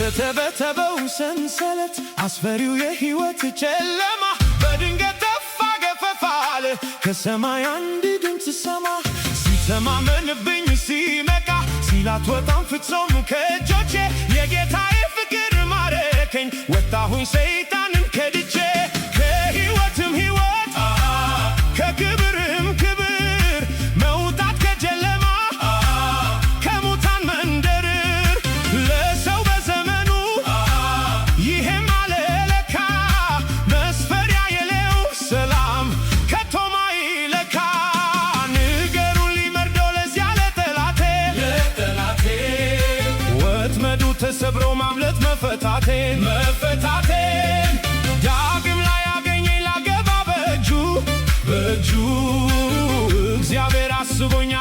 የተተበተበው ሰንሰለት፣ አስፈሪው የሕይወት ጨለማ በድንገት ጠፋ፣ ገፈፍ አለ። ከሰማይ አንድ ድምፅ ስሰማ፣ ሲተማመንብኝ ሲመካ፣ ሲል አትወጣም ፍጹም ከእጆቼ። የጌታዬ ፍቅር ማረከኝ፣ ወጣሁኝ ሰይጣንን ከድቼ። ከሕይወትም ሕይወት፣ ከክብርም ክብር፣ መውጣት ከጨለማ፣ ከሙታን መንደር። ለሰው በዘመኑ ይሄም አለ ለካ፣ መስፈሪያ የሌለው ሰላም ከቶ ማይለካ። ንገሩልኝ መርዶ ለዚያ ለጠላቴ፣ ለጠላቴ፣ ወጥመዱ ተሰብሮ ማምለጥ መፈታቴን፣ መፈታቴን። ዳግም ላያገኘኝ ላገባ በእጁ፣ በእጁ። እግዚአብሔር አስቦኝ።